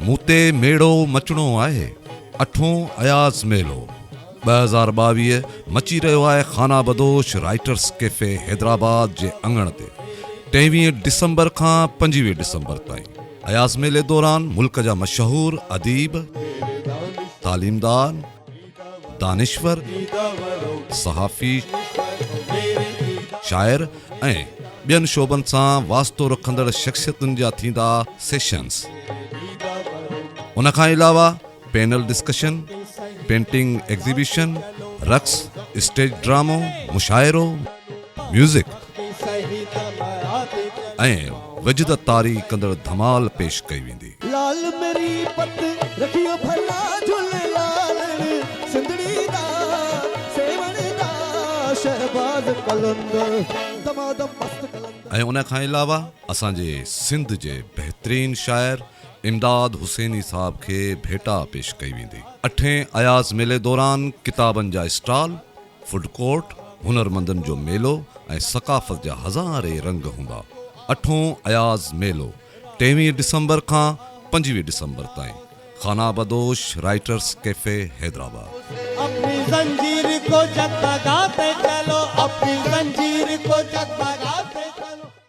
مون تي ميڙو مچڻو آهي، اٺون اياز ميلو 2022 مچي رهيو آهي خانه بدوش رائٽرس ڪيفي حيدرآباد جي اڱڻ تي ٽيويهه ڊسمبر کان پنجويهه ڊسمبر تائين. اياز ميلي دوران ملڪ جا مشهور اديب، تعليمدان، دانشور، صحافي، شاعر ۽ ٻين شعبن سان واسطو رکندڙ شخصيتن جا ٿيندا سيشنز. ان کان علاوه پينل ڊسڪشن، پينٽنگ ايگزيبيشن، رقص، اسٽيج ڊرامو، مشاعرو، ميوزڪ ۽ وجد طاري ڪندڙ ڌمال پيش ڪئي ويندي. لال ميري پت رکيو ڀلا جهوليلالڻ سنڌڙي دا سيوهڻ دا شهباز قلندر دمادم مست قلندر. ۽ ان کان علاوه اسان جي سنڌ جي بهترين شاعر امداد حسيني صاحب کي ڀيٽا پيش ڪئي ويندي. اٺين اياز ميلي دوران ڪتابن جا اسٽال، فوڊ ڪورٽ، هنرمندن جو ميلو ۽ ثقافت جا هزارين رنگ هوندا. اٺون اياز ميلو ٽيويهه ڊسمبر کان پنجويهه ڊسمبر تائين خانه بدوش رائٽرس ڪيفي حيدرآباد. اپني زنجير ڪو جگمگاتي چلو اپني زنجير ڪو جگمگاتي.